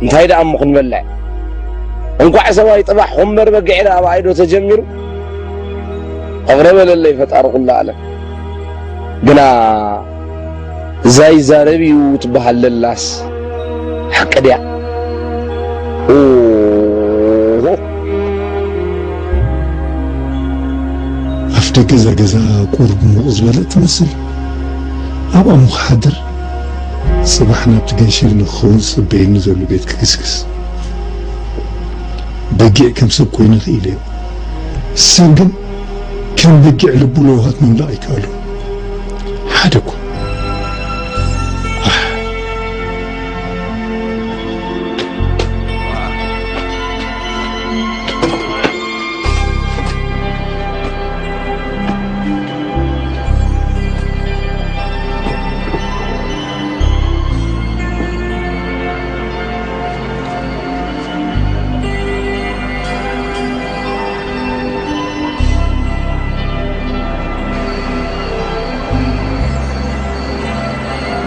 እንታይ ደኣ እሞ ክንበልዕ? እንኳዕ ሰብኣይ ጥባሕ እምበር በጊዕ ደኣ ብኣይ ዶ ተጀሚሩ? ይቕረ በለለይ ፈጣሪ ኩሉ ዓለም። ግና እዛ ይዛረብ እዩ ትበሃል ለላስ ሓቂ ድያ? ኦሆ። ኣፍ ደገ እዛ ገዛ ቁሩብ ሙቕ ዝበለት ትመስል። ኣብኣ እሞ ክሓድር፣ ጽባሕ ናብቲ ገንሽል ንክኸውን ዝጽበየኒ ዘሎ ቤት ክግስግስ። በጊዕ ከም ሰብ ኮይነ ክኢለዮ። ሰብ ግን ከም በጊዕ ልቡ ለውሃት ምምላቕ ኣይከኣሎን። ሓደ እኳ። ኣሕ።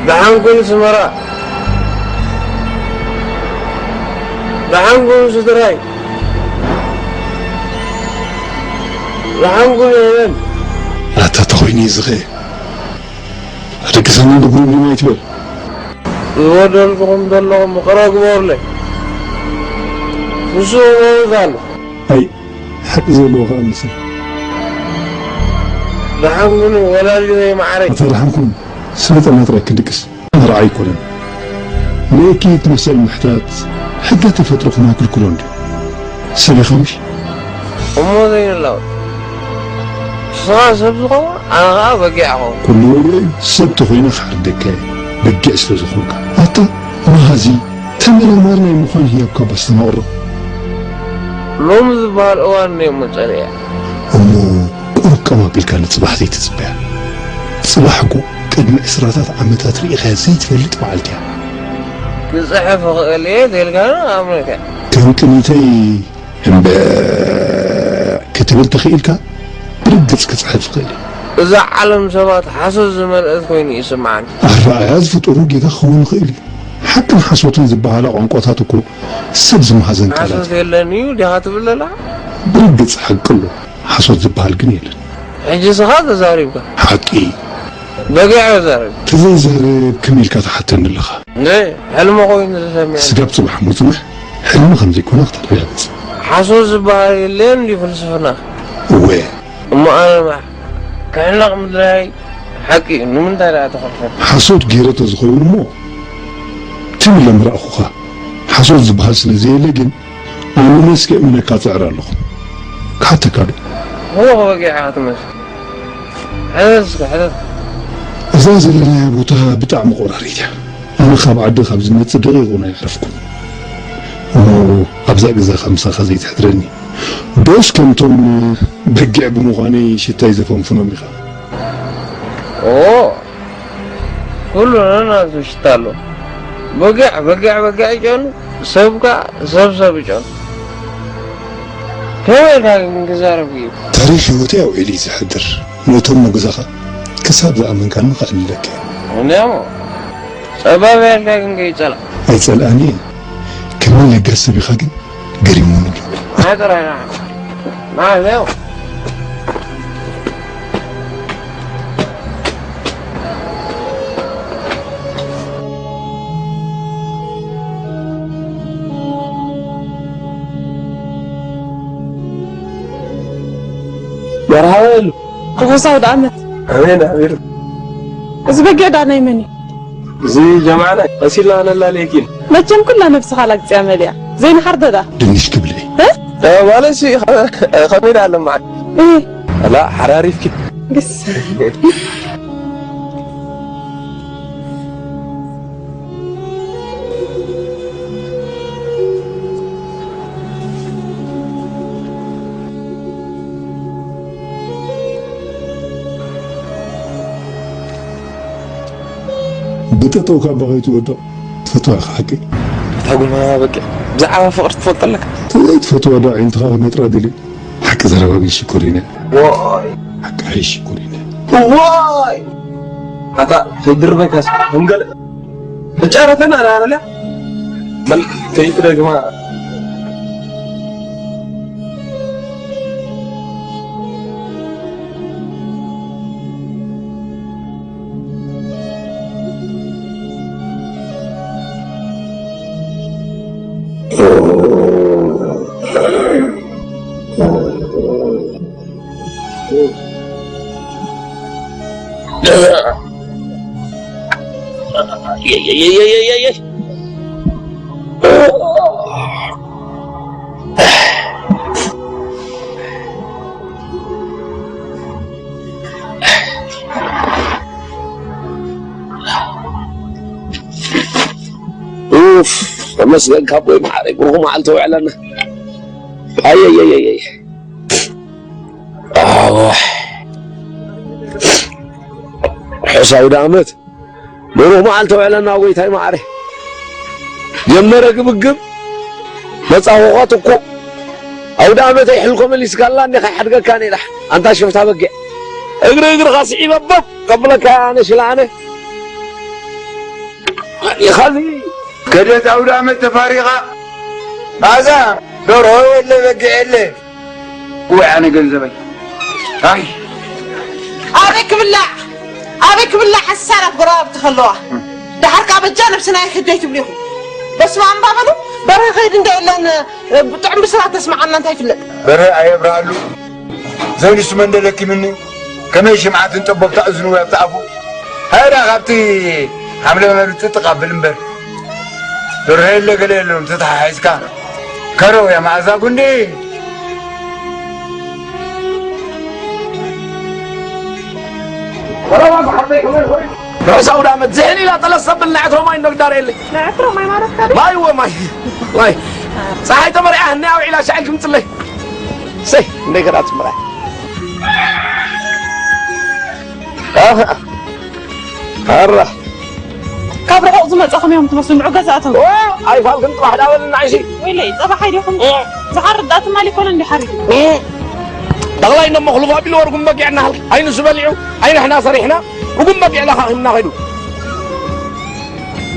ደሓን ኩኑ ስመራ። ደሓን ኩኑ ስድራይ። ደሓን ኩኑ የመን። ኣታ ተኾይኑ እዩ ዝኸ። ኣደቅሰኒ እንዶ ጉሩብ ዲማ ይትበል። ዝበደልኩኹም ዘለኹም ይቕረ ግበሩለይ። ንሱ መውት ኣሎ። ኣይ፣ ሓቂ ዘለዎ ኸኣ መሰል። ደሓን ኩኑ ወላዲተይ ማዕረይ። ኣታ ደሓን ኩኑ። ስለ ጥዕና ጥራይ ክንድቅስ። መርዓ ኣይኮነን። ንእኪ ትመሰል ምሕታት ሕገ ተፈጥሮኹም ኣይክልክሎን ድዩ? ሰብ ኢኻ ምሽ? እሞ ዘይንላወጥ። ንስኻ ሰብ ዝኸውን፣ ኣነ ኸኣ በጊዕ እኸውን። ኩሉ ወግዒ እዩ። ሰብ ተኾይነ ክሓርደካ እየ፣ በጊዕ ስለ ዝኾንካ። ኣታ መሃዚ፣ ተመራማሪ ናይ ምዃን ህያብካ ባስተማቕሮ። ሎሚ ዝበሃል እዋን እሞ ጸኒሐ። እሞ ቁሩብ ቀም ኣቢልካ ንጽባሕ ዘይትጽበያ። ጽባሕ እኮ ቅድሚ ዕስራታት ዓመታት ርኢኻያ ዘይትፈልጥ መዓልቲ እያ። ክጽሕፍ እኽእል እየ ተልካኒ ኣምነካ። ከም ቅኒተይ እምበ ክትብል ተኽኢልካ ብርግጽ ክጽሕፍ ይኽእል እዩ። እዛ ዓለም ሰባት ሓሶት ዝመልአት ኮይኑ ይስምዓኒ። ኣረኣእያ ዝፍጠሩ ጌጋ ክኸውን ይኽእል እዩ። ሓቅን ሓሶትን ዝበሃላ ቋንቋታት እኮ ሰብ ዝመሃዘን ቃላት ሓሶት እዩ። የለን እዩ ዲኻ ትብል ዘለኻ? ብርግጽ ሓቂ ኣሎ። ሓሶት ዝበሃል ግን የለን። ሕጂ ስኻ ተዛሪብካ። ሓቂ። በጊዕ ተዛረብ። ተዘይዛረብ ከመይ ኢልካ ትሓተኒ ኣለኻ? እንደ ሕልሚ ኮይኑ ተሰሚዐ። ስጋብ ጽባሕ ምጽናሕ ሕልሚ ከም ዘይኮነ ክተረጋግጽ። ሓሶት ዝበሃል የለን ድዩ ፍልስፍና? እወ። እሞ ኣነ ማሕ ክሕነቕ ምድላይ ሓቂ እዩ። ንምንታይ ደኣ ተኸልፈት? ሓሶት ገይረ ተዝኸውን እሞ ትም ኢለ ምረኣኹኻ። ሓሶት ዝበሃል ስለ ዘየለ ግን ኣነ መስኪ እምነካ ጽዕር ኣለኹ። ክሓተካ ዶ? እወ፣ በጊዕ ኢኻ ትመስል። ሕተት እስከ፣ ሕተት። እዛ ዘለናያ ቦታ ብጣዕሚ ቆራሪት እያ። ኣነ ካብ ዓዲ ካብ ዝመጽእ ደቂቕ እውን ኣይዓረፍኩን። እሞ ኣብዛ ገዛኻ ምሳኻ ዘይትሕድረኒ? ዶስ ከምቶም በጊዕ ብምዃነይ ሽታይ ዘፈንፍኖም ኢኻ? ኦ፣ ኩሉ ነናቱ ሽታ ኣሎ። በጊዕ፣ በጊዕ፣ በጊዕ ጨኑ፣ ሰብ ከኣ ሰብ፣ ሰብ ጨኑ። ከመይ ኢልካ ግን ክዛረብ እዩ? ታሪኽ ህይወተይ ኣውዒሉ እዩ ዝሕድር። ነቶም መጉዛኻ ክሳብ ዝኣመንካኒ ከዕልለካ እየ። እንድያሞ፣ ጸባብ ኢልካ ግን ከይጸላእ። ኣይጸልኣን እየ። ከመይ ለጋስ ሰብ ኢኻ ግን? ገሪሙኒ ኣሎ። ኣይ ጥራይ ንዓ። ንዓ ሌው። መርሃባ የሉ። ርሑስ ኣውደ ዓመት። ኣሜን፣ ኣሜን። እዚ በጊዕ ደኣ ናይ መን እዩ? እዚ ጀማዓና ቀሲልና ነላልየኪ። መቸም ኩላ ነብስኻ ላግጽያ መሊኣ። ዘይንሓርዶ ደኣ። ድንሽ ክብልዒ። እ? እ፣ ማለት ሲ፣ ኸ-፣ ኸመይ ደኣ ኣለማ? እ። ኣላ፣ ሓራሪፍኪ። ግስ። ብጠጠው ካብ በኸይቱ ወድቕ ትፈትዋ ኢኻ ሓቂ? እታ ጉማ በቂ ብዛዕባ ፍቕሪ ትፈልጦ ኣለካ? ዘይትፈትዋ ዶ ኣዒንትኻ ከመይ ጥራ ደልዩ? ሓቂ ዘረባ ግን ሽኮሪነ። ዋይ! ሓቂ ሓይ ሽኮሪነ። ዋይ! ኣታ ከይድርበካስ፣ ከም ገለ ተጫረተና፣ ኣላ፣ ኣላ። መን ከይትደግማ። ኡፍ፣ ተመስገን ካቦይ መዓረይ፣ ብሩኽ መዓልቲ ውዕለና። ኣየየየየ። ኣዋ። ሕሳው ዳመት። ብሩኽ መዓልቲ ውዕለና ጎይታይ መዓረይ። ጀመረ ግብግብ፣ መጻወኻ ትኩ። ኣውደ ዓመተይ ሕልኮ መሊስካላ እንዴ ከይሓድገካ ነይዳ። ኣንታ ሽፍታ በጊዕ። እግሪ እግርኻ ስዒበ በብ ከብለካ ኣነ ሽላ ኣነ። ኢኻዚ ከደት ኣውደ ዓመት ተፋሪቓ። ኣዛ ደርሆ የለ በጊዕ የለ። ወይ ኣነ ገንዘበይ። ኣይ ኣበይ ክብላዕ፣ ኣበይ ክብላዕ ሓሳራት ጎረባብቲ ከለዋ። ደሓር ከኣ በጃ ነብስና ይክደይ ትብሉ ኢኹም። በስመ ኣብ እባ በሉ። በርሀ ከይድ እንደ የለን ብጥዑም ብስራት ተስማዓና እንታይ ይፍለጥ። በርሀ ኣየብርሃሉ። ዘይንሱ መንደለኪምኒ። ከመይ ሽምዓትን ጠቦብታ እዝኑ ኣብቲ ኣፉ። ሃይዳ ካብቲ ሓምለ መርጽ ጥቓ ብል እምበር። በርሀ የለ ገለ የለን ተተሓሒዝካ። ከረው እያ መኣዛ ጉንዲ። ርሑስ ኣውደ ዓመት። ዝሕል ኢላ ጠለስ ተብል ናይ ዕትሮ ማይ ነግዳር የለይ። ናይ ዕትሮ ማይ ማለት ከ? ማይ እወ ማይ። ማይ። ጸሓይ ተመሪዓ ህነ ኣውዒላ ሻዕል ክምጽለይ። ሰይ፣ እንደይ ከዳ ጽምራ። ኣራ። ካብ ርሑቕ ዝመጻኹም እዮም ትመስሉ፣ ንዑ ገዛ ኣተው። ኦ፣ ኣይፋልክን ጥራሕ ዳበልና ዓይሲ። ወይለይ፣ ጸባሕ ኣይዲኹም? እ። ዝሓርድ ደኣ ትማሊ ኮነ እንዲ ሓሪዱ። እ። ጠቕላይ እሞ ክሉፍ ኣቢሉ ርጉም በጊዕ እናሃልክ፣ ኣይንሱ በሊዑ፣ ኣይንሕና ሰሪሕና፣ ርጉም በጊዕ ለኻኺምና ኸይዱ።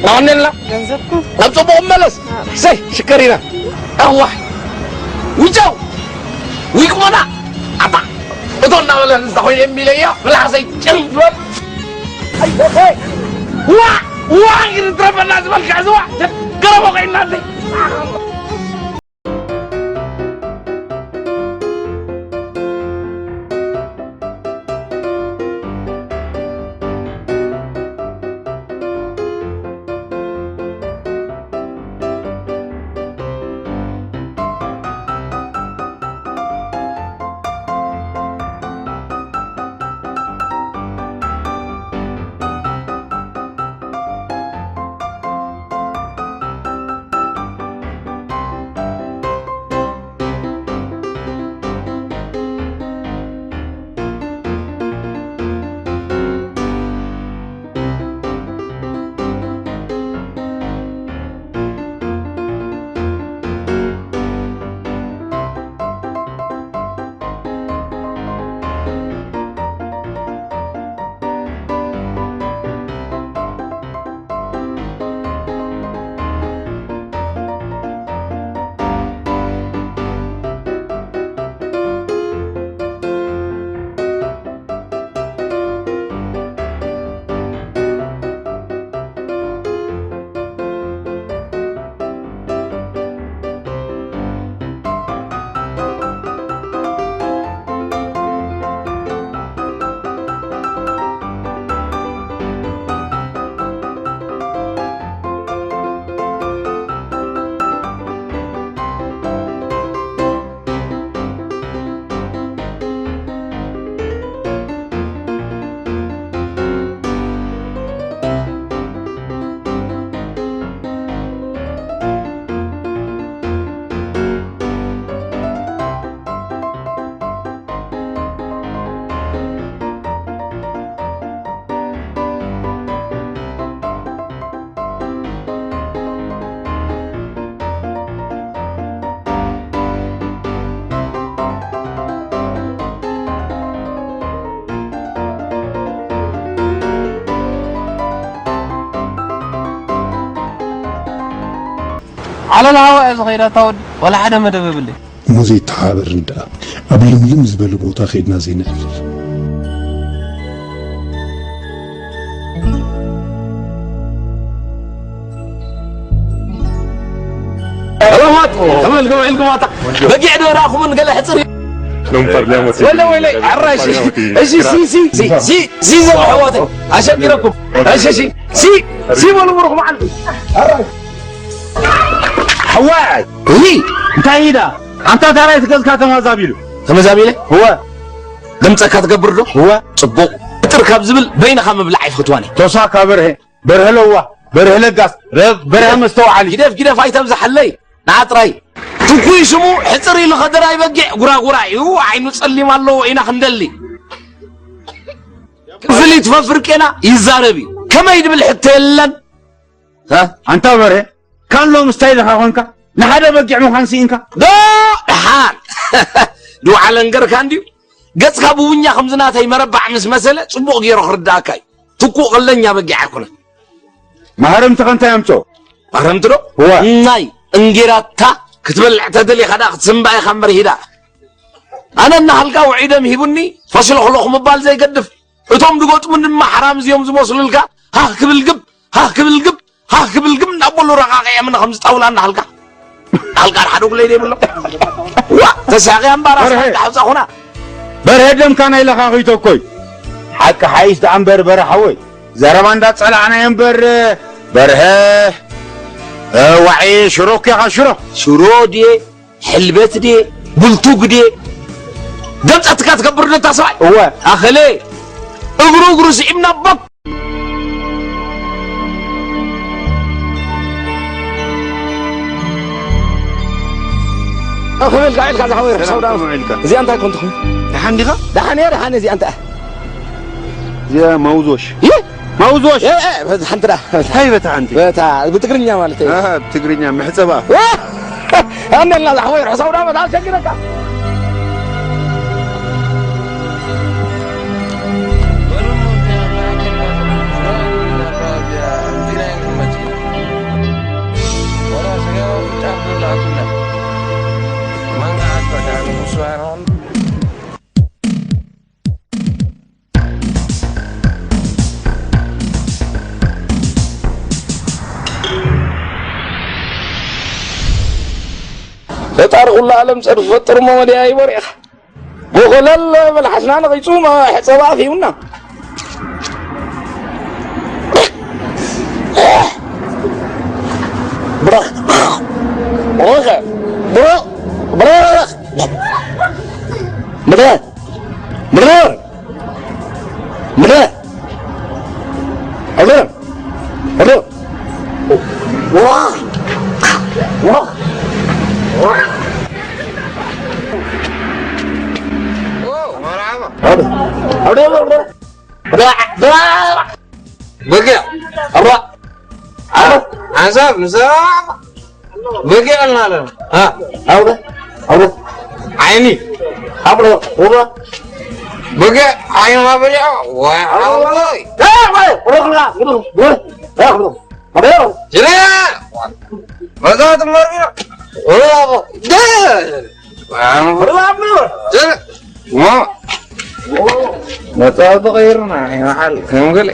ናቐነልና። ገንዘብኩም። ናብ ጽቡቕ መለስ። አ። ሰይ፣ ሽከሪና። ኣዋሕ። ውጫው። ዊቅሞና። ኣታ። እቶ እናበለ እንስታ ኮይኑ የሚለያ፣ ምላሰይ ጭም ዝበል። ኣይተፈይ። ዋ! ዋ! ይትረፈና ዝበልካ ዝዋ! ገረቦ ኮይና ኣለይ። ዓለል ሃዋ እያ ዝኸይዳ እታ ወዲ፣ ዋላ ሓደ መደብ የብለይ። እሞ ዘይተሓባበርን ደኣ ኣብ ልምልም ዝበለ ቦታ ከይድና ዘይነዕልል። ሰላማት፣ ከመይ ኢልኩም፣ ኢልኩም ኣታ? በጊዕ ዶ ራእኹምን ገለ ሕጽር? ወለ ወለ፣ ኣራይ፣ ሲ፣ ሲ፣ ሲ፣ ሲ፣ ሲ፣ ሲ፣ ዞም ኣሕዋተይ፣ ኣሸጊረኩም። እሺ፣ ሲ፣ ሲ፣ ሲ በሉ፣ ብሩኽ መዓልቲ። ኣራይ። ሓዋይ፣ እሂ፣ እንታይ ኢዳ? ኣንታ ታራይ ትገዝካ ተመዛቢሉ። ተመዛቢለ? እወ። ድምፀካ ትገብር ዶ? እወ። ጽቡቕ። ጥር ካብ ዝብል በይንኻ ምብላዕ ኣይፈትዋን እየ። ቶሳካ በርሀ፣ በርሀ ለዋ፣ በርሀ ለጋስ፣ ረ-፣ በርሀ መስተውዓሊ። ግደፍ፣ ግደፍ፣ ኣይተብዝሓለይ። ንዓ ጥራይ። ትኩይ ሽሙ ሕጽር ኢሉ ኸደራይ በጊዕ ጉራጉራ እዩ። ዓይኑ ጸሊም ኣለዎ ኢና ክንደሊ። ክፍሊት ፈፍርቄና ይዛረብ እዩ። ከመይ ድብል ሕቶ የለን። እ? ኣንታ በርሀ፣ ካን ሎምስ እንታይ ኢኻ ኮንካ? ንሓደ በጊዕ ምዃን ስኢንካ? ዶ፣ ደሓን። ድውዓለ እንገርካ እንድዩ። ገጽካ ቡቡኛ ከምዚ ናተይ መረባዕ ምስ መሰለ ጽቡቕ ገይሩ ክርድኣካ እዩ። ትኩእ ቀለኛ በጊዕ ኣይኮነን። ማህረምቲ ከ እንታይ ኣምጽኦ? ማህረምቲ ዶ? እዋ። ናይ እንጌራታ ክትበልዕ ተደሊኻ ደኣ ክትስምባ ኢኻ እምበር ሂዳ። ኣነ እናሃልካ ውዒ ደም ሂቡኒ፣ ፈሽለኽለኹ ምባል ዘይገድፍ። እቶም ዝገጥሙኒ ድማ ሓራምዝ እዮም ዝመስሉልካ። ሃህ ክብል ግብ፣ ሃህ ክብል ግብ፣ ሃህ ክብል ግብ እናበሉ ረቓቒዖምኒ ከምዚ ጣውላ እናሃልካ። ኣልቃር ሓደ ጉለይ ዘይብሎ። ዋ፣ ተሳቒያ እምበኣር በርሀ። ኣስፋልት ሓውፃ ኹና። በርሀ ደምካ ናይ ለኻኺ ተኮይ። ሓቂ ሓይሽ ደኣ እምበር በርሀ ሓወይ። ዘረባ እንዳጸላዕናዮ እምበር በርሀ፣ እ፣ ዋዒ ሽሮ እኮ ኢኻ ሽሮ። ሽሮ ድየ? ሕልበት ድየ? ብልቱግ ድየ? ደምጸትካ ትከብር ነታ ሰብኣይ? እወ። ኣኸለ እግሩ እግሩ ስዒብና ቦክ። ኣኸበል ጋዕ ኢልካ ዝሓወይ ርሕሰው ዳም። ሰላም ኢልካ። እዚኣ እንታይ ኮን ትኹን? ደሓን ዲኻ? ደሓን እየ፣ ደሓን እየ፣ እዚኣ እንታይ? እዚኣ ማውዞሽ። ይህ? ማውዞሽ። እ፣ እ፣ በታ ሓንቲ ዳ። እንታይ በታ ሓንቲ? በታ ብትግርኛ ማለት እዩ። ኣሃ፣ ብትግርኛ መሕጸባ። ኣንደልና ዝሓወይ ርሕሰው ዳም፣ በታ ኣሸግረካ። ፈጣሪ ኩሉ ዓለም ጸድፊ ፈጥር እሞ መድያ ይበርኢኻ። ጎኸለል መልሓስና ነቒጹ፣ መ-፣ ሕጸባ ኣፍዩና። ብራኽ። ብራኽ። ብራኽ። ብራኽ። ብራኽ። ብራኽ። ብራኽ። በጊዕ፣ ኣባ፣ ሓንሳብ፣ ንሰባ፣ በጊዕ ኣልና ኣለና። ኣ፣ ዓይኒ፣ በጊዕ ዓይንኻ በሊዖ፣ ወይ፣ ጅለ! መዛ ትመርቢሮ። ሩባ፣ ሩባ፣ ሩባ፣ ሩባ፣ መጻወቲ ቀይርና፣ ይመሓል፣ ከም ገለ።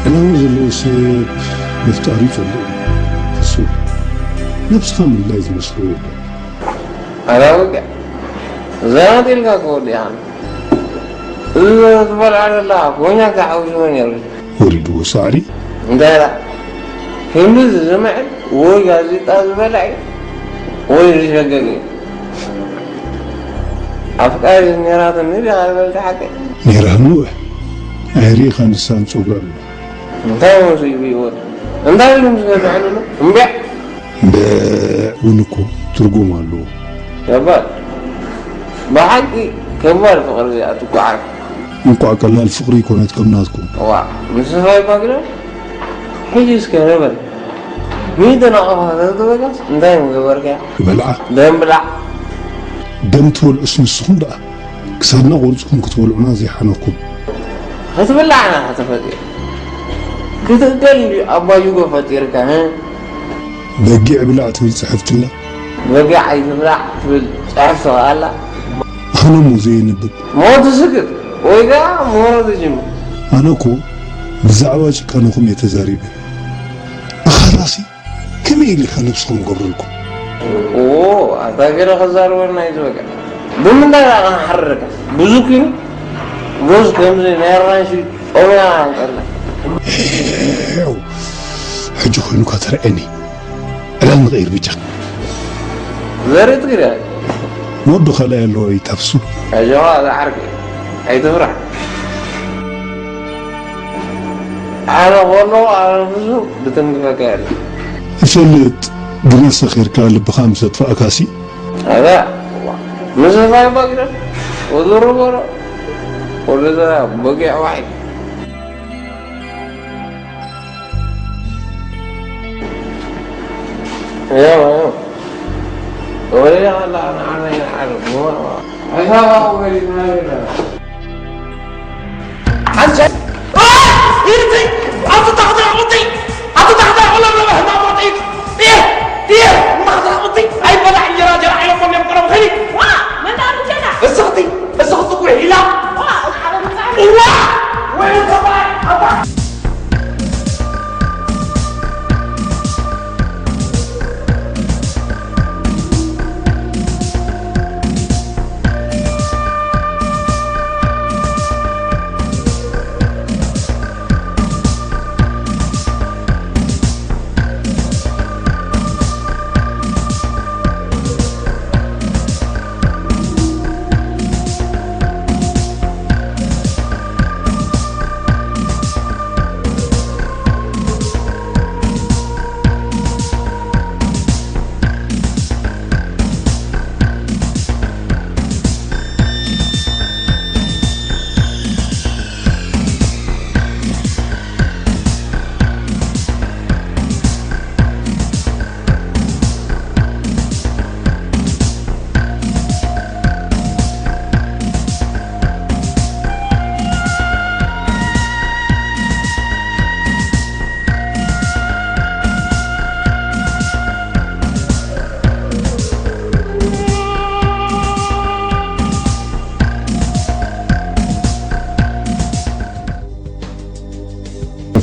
ዕላማ ዘለዎ ሰብ ምፍጣር እዩ ጽቡቕ። እሱ ነብስኻ ምልላይ ዝመስሎ የለን። ኣታ በጊዕ፣ ዘናጢልካ እኮ ወዲእኻ። እዚ ትበልዖ ዘለኻ ኮኛክ ተሓዊስዎ ነይሩ። ወሪድዎ ሳዕሪ። እንታይ ደኣ? ክንድዚ ዝምዕል ወይ ጋዜጣ ዝበልዕ እዩ? ወይ ዝሸገገ ኣፍቃሪ ነራትኒ ዲኻ ዝበልቲ ሓቂ? ነይራ ህሙእ። ኣይርኢኻን ንሳን ጸጉራ ኣሎ። እንታይ መሲሉ ይወድ? እንታይ ኢሉ ምስ ገዝዐሉ? እምቢዕ። እምቢዕ እውን እኮ ትርጉም ኣለዎ። ከባድ። ብሓቂ ከባድ ፍቕሪ እዚኣ ትጓዓር። እንቋዕ ቀላል ፍቕሪ ይኮነት ከም ናትኩም። እዋ፣ ምስ ፋይ ባግዳ? ሕጂ እስከ ነበል። ሚእቲ ናቕፋ ተዝበጋስ እንታይ ምገበርካያ? ይበልዓ። ደም ብላዕ። ደም ትበልዑስ ንስኹም ደኣ? ክሳድና ቆሪጽኩም ክትበልዑና ዘይሓነኩም። ክትብላዕና ተፈጢሩ። ክትእገል እንድዩ ኣባ ዩጎ ፈጢርካ፣ ህ? በጊዕ ብላዕ ትብል ጽሕፍቲ ኣላ። በጊዕ ኣይትብላዕ ትብል ጽሕፍቲ ከኣ ኣላ። ኣነ እሞ ዘየንብብ። ሞት ስግር ወይ ከኣ ምህሮ ትጅምር። ኣነ እኮ ብዛዕባ ጭካነኹም እየ ተዛሪበ። ኣኻራሲ ከመይ ኢሉ ኢኻ ነብስኹም ገብረልኩም? ኦ፣ ኣታ ገለ ክዛረበና እዩ ዝበቃ። ብምንታይ ደኣ ክንሓርረካ? ብዙ ኪኑ ጎዝ ከምዚ ናይ ኣራንሺ ጾምያ ኣንቀላ። ሕጂ ኮይኑካ ተረኣየኒ። ዕላል ንቐይር ብጃ። ዘርኢ ትግርያ። ሞዶ ካልኣይ ኣለዋ ይጣፍሱ። ኣጆኻ ዝዓርከይ፣ ኣይትፍራሕ። ኣነ ከሎ ኣነ ብዙ ብትንግፈካ የለ። እፈልጥ፣ ግና ሰኺርካ ልብኻ ምስ ኣጥፋእካሲ። ኣዛ፣ ምስ ፋይ ባግዳ፣ ወዘሮ በሮ፣ ወደዛ በጊዕ ዋዒ። ያው፣ ያው። ወደ ያው፣ አላ፣ አና፣ አና፣ አና፣ አና፣ አና፣ አና፣ ኣንተ፣ ኣይ! ኢልቲ! ኣቱ ታኽታ ቁጢ! ኣቱ ታኽታ ቁለብለበ ህማም ቁጢ! እየ! እየ! ታኽታ ቁጢ! ኣይበላዕ እንጀራ ጀራ ኢሎም እዮም ቀረቡ ኸይዲ! ዋ! መን ኣሉ ጀና? እስኽቲ! እስኽቲ እኮ ኢላ! ዋ! እዋ! ወይ ሰባይ! ኣባ!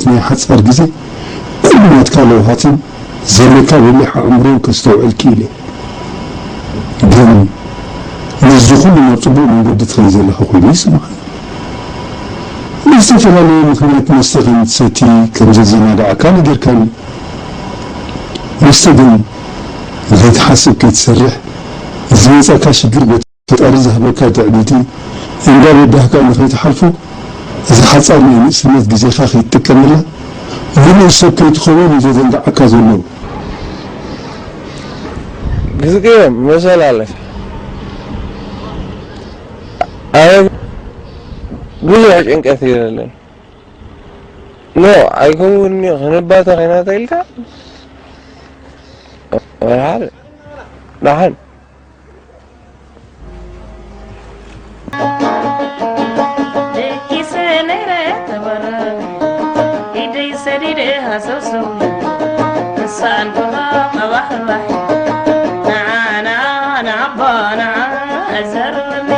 ናይ ሓጻር ግዜ ኩሉ ናትካ ለውሃትን ዘለካ በሊሕ ኣእምሮን ከስተውዕል ክኢለ። ግን ነዚ ኩሉ ናብ ጽቡቕ መንገዲ ትኸይድ ዘለኻ ኮይኑ ይስምዓኒ። ብዝተፈላለየ ምኽንያት መስተ ከም ትሰቲ፣ ከም ዘዘናግዓካ ነገርካኒ። መስተ ግን ዘይትሓስብ ከይትሰርሕ፣ ዝመጻካ ሽግር ፈጣሪ ዝሃበካ ትዕቢቲ እንዳ በዳህካ ንኸይትሓልፎ፣ እዚ ሓጻር ናይ ንእስነት ግዜኻ ከይትጥቀመላ፣ ምሉእ ሰብ ከይትኸውን እዩ ዘዘንግዓካ ዘሎ። ግዝግየ መሰል ኣለሽ። ኣነ ብዙሕ ጭንቀት እዩ ዘለኒ። ኖ፣ ኣይከውንን'ዩ፣ ክንባተ ኸይና ተኢልካ። ደሓን፣ ደሓን። ደቂሰ ነይረ ተበረክ፣ ኢደይ ሰዲደ ሃሰውሰው፣ ንሳ ኣንፈኻ ቀባሕባሕ። ንዓ፣ ንዓ፣ ንዓባ፣ ንዓ፣ ኣዛርበኒ።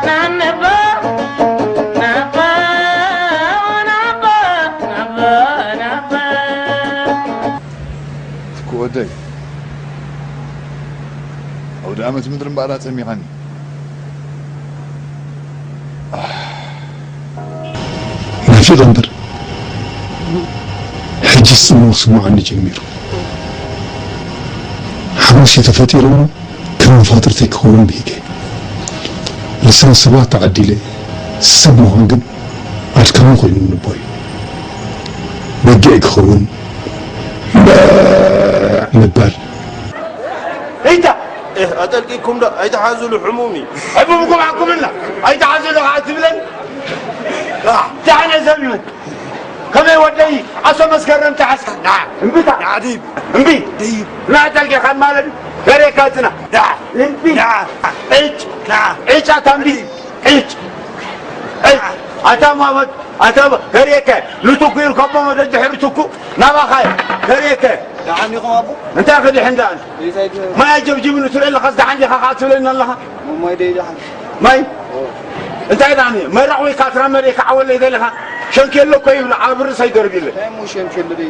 ንዓነባ፣ ንዓባ፣ ንዓባ፣ ንዓባ፣ ንዓባ። ትኩ ወደይ፣ ኣውደ ኣመት ምድሪ እምበኣር ኣጸሚኻኒ። ናፊቐ እምበር፣ ሕጂስ ጽምው ስምዓኒ ጀሚሩ። ርእሲ ተፈጢሩ ከም መፋጥርተይ ክኸውን ብሂገ። ልሳን ሰባት ተዓዲለ፣ ሰብ ምዃን ግን ኣድካሚ ኮይኑ ንቦይ። በጊዕ ክኸውን ባዕ ምባል። እይታ እህ ኣጠልቂኩም ዶ ኣይትሓዙሉ ሕሙም እዩ። ሕሙምኩም ዓኩምና ኣይትሓዙሉ ከዓ ትብለን። ዳሕነ ሰብ ይመት ከመይ ወደይ ኣሶ መስከረም ተሓዝካ ዳ እምቢታ ዳ ድይብ እምቢ ድይብ ና ጠልቂኻ ማለት ገሬካ ጽና ዳ እምቢ ዳ ዕጭ ዳ ዕጭ ኣታ እምቢ ዕጭ ዕጭ ኣታ ማመት ኣታ ገሬከ ልትኩ ኢልከቦ መደድ ድሕሪ ትኩ ናባኻ ገሬከ ደሓን ኢኹም ኣቦ? እንታይ ክድሕን ደኣን? ቤዛይ ተ- ማይ ኣጀብጂቡ ንትርኢ ኣለኻስ ደሓን ዲኻ ከዓ ትብለኒ ኣለኻ? ማይ ደይ ደሓን። ማይ? እንታይ ደኣ መራቕ ወይ ካትራ መሪእካ ዓወለይ ዘለኻ ሸንኬሎ እኮ ይብሉ ኣብ ርእሰይ ደርቢለ። እንታይ እሞ ሸንኬሎ ደይ?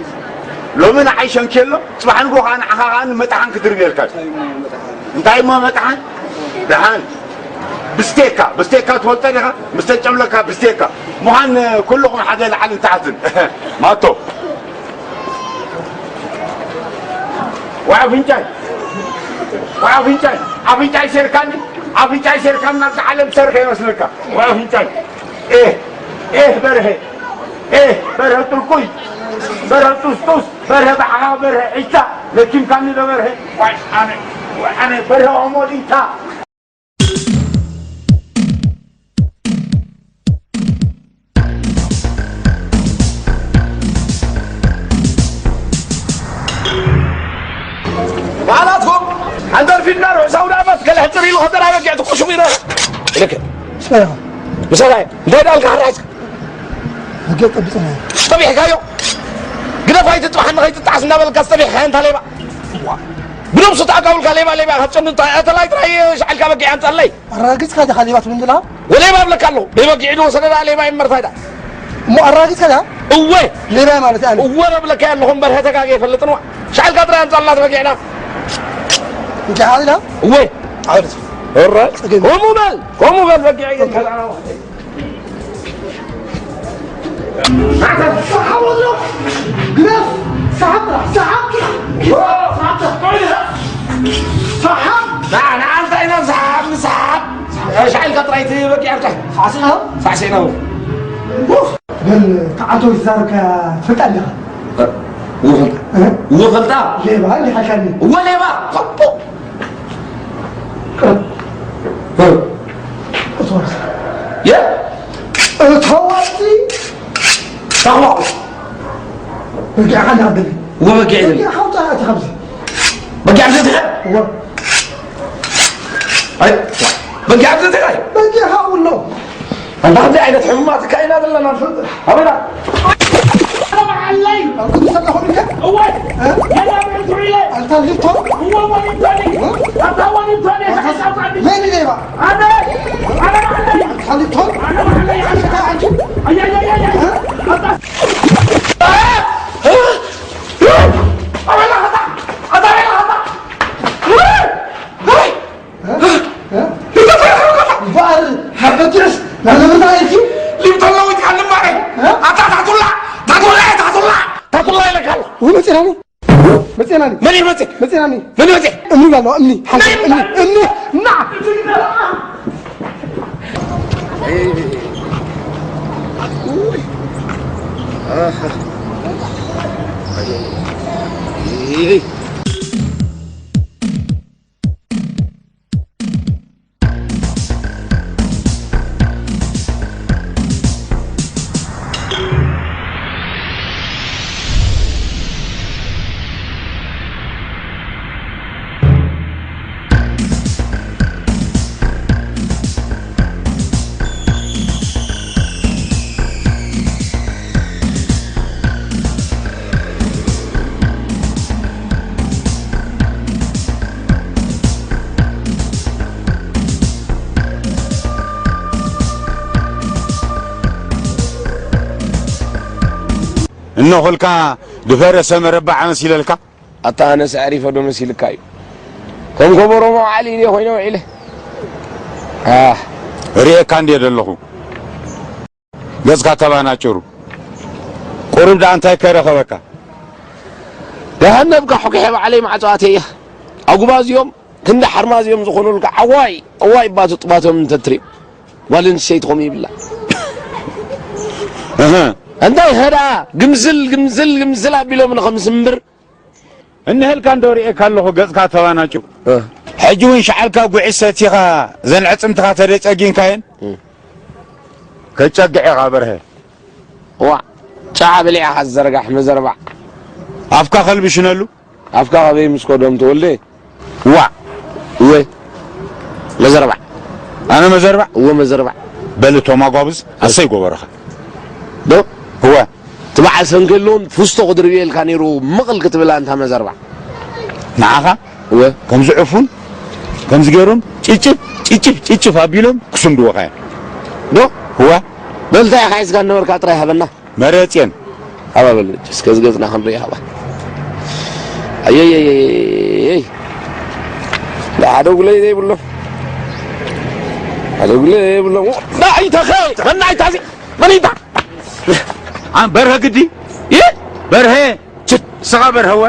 ሎሚ ንዓይ ሸንኬሎ ጽባሕ ንግሆ ከዓ ንዓኻ ከዓ ንመጥሓን ክድርብየልካ እዩ። እንታይ እሞ መጥሓን? እንታይ እሞ መጥሓን? ደሓን ብስቴካ ብስቴካ ትፈልጦ ዲኻ? ምስ ተጨምለካ ብስቴካ ምዃን ኩልኹም ሓደ ላዕልን ታሕትን ማቶ ዋይ ኣፍንጫይ ዋይ ኣፍንጫይ ኣፍንጫይ ሴርካኒ ኣፍንጫይ ሴርካኒ ናብዚ ዓለም ሰርሐ ይመስለካ ዋይ ኣፍንጫይ ኤህ ኤህ በርሀ ኤህ በርሀ ጥርቁይ በርሀ ጡስጡስ በርሀ ባዕኻ በርሀ ዒሳ ለኪምካኒ ዶ በርሀ ዋይ ኣነ ዋይ ኣነ በርሀ ኦሞዲታ ባዕላትኩም ሓንተር ፊድና ርሑስ ኣውደ ዓመት ገለ ሕጽር ኢሉ ከደራ በጊዕ ትቆሽሙ ይረ ኢልክ ስማይ ኢኻ ምሳኻ እንታይ ዳልካ ሓራጅ በጊዕ ጠቢጽና ጸቢሕካዮ ግደፍ ኣይትጥባሓኒ ከይትጣዓስ እናበልካ ጸቢሕካ እንታ ሌባ ብነብሱ ተኣቃውልካ ሌባ ሌባ ካብ ጨኑ ተላይ ጥራይ ሻዕልካ በጊዕ ኣምጻለይ ኣረጋጊጽካ ዲኻ ሌባ ትብል ዘለኻ ወሌባ እብለካ ኣለኹ ብበጊዕ ዶ ሰደዳ ሌባ ይመርታይዳ እሞ ኣረጋጊጽካ ዲኻ እወ ሌባ ማለት ኣነ እወ እብለካ ኣለኹ እምበር ተጋገ ይፈልጥን ዋ ሻዕልካ ጥራይ ኣምጻላት በጊዕና እንኪ ሓውላ እወ ዓውደት እረ ከምኡ በል ከምኡ በል በጊዕ ግን ግደፍ! ሰሓብ ጥራሕ! ሰሓብ! ሰሓብ! ንዓንታ ኢና ንሰሓብ ንሰሓብ ሻዕልካ ጥራይ ትበጊዕ ኣብታ ሳዕስዒና? ሳዕስዒና በል ተዓልቶ ዝዛረብካ ትፈልጣ ኣለኻ ውፈልጣ ውፈልጣ ሌባ እንዲሓልካኒ እወ ሌባ ፈጡ እትወርስ የ እተወርሲ ታኽባቑ በጊዕኻ እንዳቕብል ወበጊዕ ዝብል በጊዕኻ ውፃእ እቲ ካብዚ በጊዕ ኣብዚ ትኸ እወ ኣይ በጊዕ ኣብዚ ትኸ በጊዕኻ ውሎ ኣንታ ከምዚ ዓይነት ሕሙማት እካ ኢና ዘለና ንፈልጥ ኣበና ኣብቲ ሰለኹ ድካ እወ ኣልታ ሊቶ መን ሌባ ኣልታ ሊቶ በዓል ሓበትስ ናብ ነብርና ኢልኪ ሊብቶሎ ወይትካ ልማረ ኣታ ታቱላ ታቱላ ታቱላ ኢለካ ኣለኹ መፅናኒ መፅናኒ መን ይመፅእ መፅናኒ መን ይመፅእ እምኒ ኣሎ እምኒ ሓንቲ እምኒ እምኒ ና እነኹልካ ዝፈረሰ መረባ ዓመስ ኢለልካ። ኣታ ኣነስ ኣዕሪፈ ዶ መሲልካ እዩ ከም ከበሮ መውዓሊ ኢለ ኮይነ ውዒለ ርእየካ እንድየ ዘለኹ ገጽካ ተባናጭሩ። ቁሩብ ደኣ እንታይ ከረኸበካ? ደሃነብካ ሑኪሐ ባዕለይ ማዕጾ ኣትየ እያ ኣጉባዝ እዮም፣ ክንዲ ሓርማዝ እዮም ዝኾኑልካ። ኣዋይ ኣዋይ፣ እባ ትጥባቶም እንተትሪኦ ጓል ኣንስተይቲ ከምኡ ይብላ። እህ። እንታይ ኸዳ ግምዝል ግምዝል ግምዝል ኣቢሎም ንኸምስምብር። እንሀልካ እንዶ ርእየካ ኣለኹ ገጽካ ተባናጩ። እ። ሕጂ እውን ሸዓልካ ጉዒ ሰቲኻ ዘን ዕጽምትኻ ተደጨጊንካየን እ። ከጨግዕ ኢኻ በርሀ። ዋ ጫዓ በሊዕኻ ዝዘርጋሕ መዘርባዕ። ኣፍካ ከልቢ ሽነሉ። ኣፍካ ከበይ ምስ ኮዶም ትወልደ። ዋ እወ መዘርባዕ። ኣነ መዘርባዕ? እወ መዘርባዕ። በል እቶም ኣጓብዝ ኣሰይ ጎበረኻ። ዶ? እወ። እቲ በዓል ሰንከሎም ፍስቶ ክድርብየልካ ነይሩ ምቕል ክትብል ኣንታ መዘርባዕ። ንዓኻ? እወ። ከምዚ ዕፉን ከምዚ ገይሮም ጭጭፍ ጭጭፍ ጭጭፍ ኣቢሎም ክስንድወኻ እዮም። ዶ? እወ። በል እንታይ ኢኻ ሒዝካ ነበርካ ጥራይ ሃበና። መረጽየን። ሃባ በል እስከ ዝገጽና ክንርኢ ሃባ። ኣየየየየይ። ሓደ ጉለይ ዘይብሎም። ሓደ ጉለይ ዘይብሎም። ናይታ ኸ መናይታ እዚ መኒታ። ኣን በርሀ ግዲ። ይህ በርሀ። ችት ስኻ በርሀወ።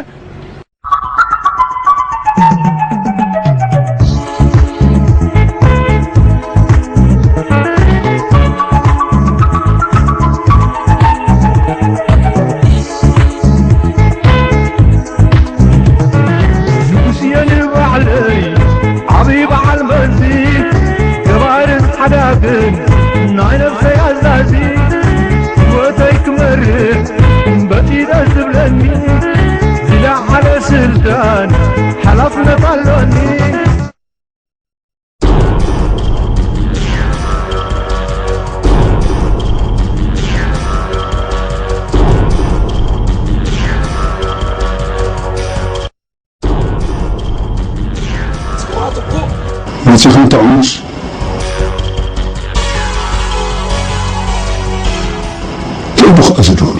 ንጉስየ ንባዕለይ ዓብዪ በዓል መዚ ገባርን ሓዳግን ናይ ነፍሰይ ኣዛዚ ህይወተይ ክመርሕ በቲ ደስ ዝብለኒ ዝለዓለ ስልጣን ሓላፍነት ኣሎኒ። መጺኹም ጥዑምስ ትእቡ ከኣ ዝድወሉ።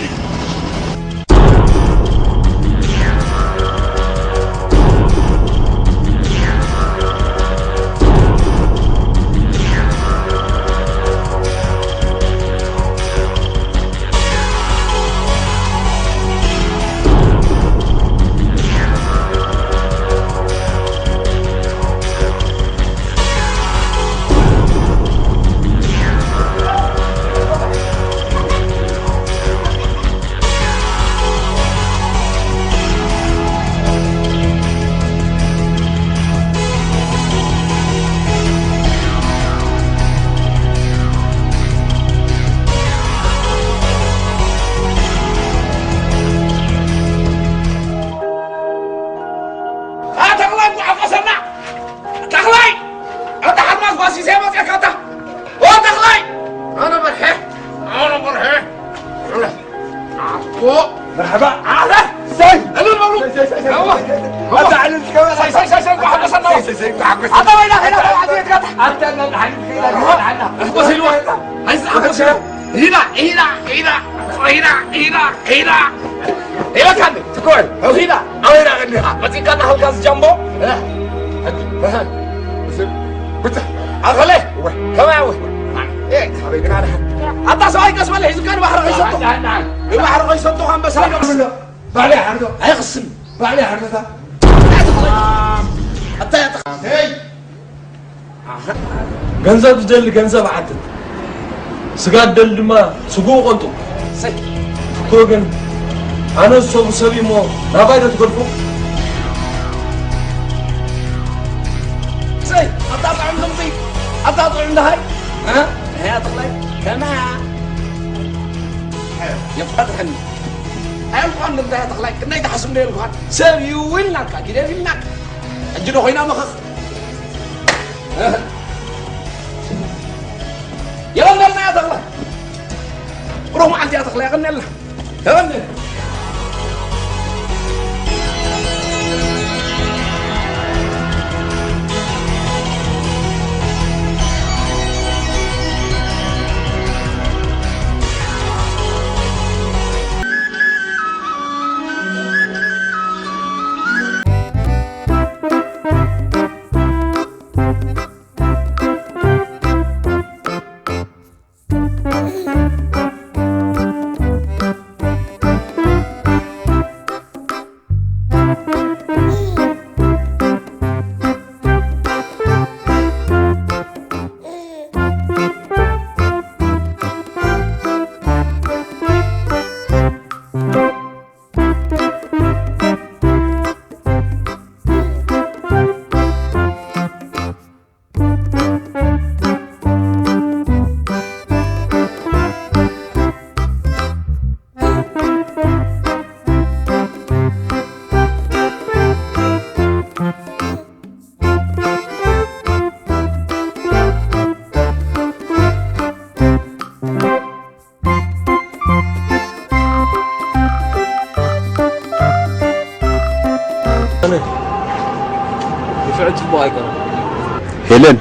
ኣ፣ ተኽላይ እንቋዕ ቀሰና። ተኽላይ! ኣታ ሓርማዝ ጓሲሰ መፅአካ ኣታ። ኦ፣ ተኽላይ! ኣነ በርሀ። ኣነ በርሀ። ኣቦ። መርሐባ። ኣረ። ሰይ። እልል በሉ። ሰይ፣ ሰይ፣ ሰይ፣ ሰይ። እዋ። ኣታ ዕልል ትገበል። ሰይ፣ ሰይ፣ ሰይ፣ ሰይ፣ እንቋዕ ሓጎሰና። ሰይ፣ ሰይ፣ ሰይ፣ እንቋዕ ሓጎሰና። ኣታ ወይና ኸይዳ፣ ኣታ፣ ኣታ፣ ኣታ፣ ኣታ፣ ኣታ፣ ኣታ፣ ኣታ፣ ኣታ፣ ኢላ፣ ኢላ፣ ኢላ፣ ኢላ፣ ኢላ፣ ኢላ። ኢላካኒ ትኮን። ኢላ፣ ኣበይ ዳኣ ቀኒኻ? መጺእካ እናኸልካ ዝጃምቦ? እ፣ እ፣ እ፣ ብትሕ። ኣኸለ? እወ። ከመይ ኣወ? እ፣ ኣበይ ግና ደሓን? ኣታ ሰብኣይ ቀስ በል ሒዙካ ንባሕሪ ከይሰጡ። ደሓን፣ ደሓን። ንባሕሪ ከይሰጡ ኣንበሳ ይገብር። ባዕለይ ሓርዶ። ኣይኽስን። ባዕለይ ሓርዶታ። ኣታ ያጥቕ። ሄይ! ገንዘብ ዝደሊ ገንዘብ ዓድል፣ ስጋ ዝደሊ ድማ ስግኡ ቆንጡ። እሰይ። እኮ ግን ኣነ ዝሰቡ ሰብ እሞ ናባይ ዶ ትገድፎ? እሰይ፣ ኣታ ጥዑም ድምፂ፣ ኣታ ጥዑም ደሃይ። እ? እያ ተኽላይ፣ ከመያ? የፋትሐኒ። ኣየልኳን እንታይ ተኽላይ፣ ክንደይ ትሓስብ እንደ የልኳን። ሰብ ይውልናካ፣ ጊደፍ ይልናካ። ሕጂ ዶ ኮይና መኸኽ? የቐነልና እያ ተኽለ። ብሩኽ መዓልቲ እያ ተኽለ፣ የቐነልና። የቐነልና። ሄለን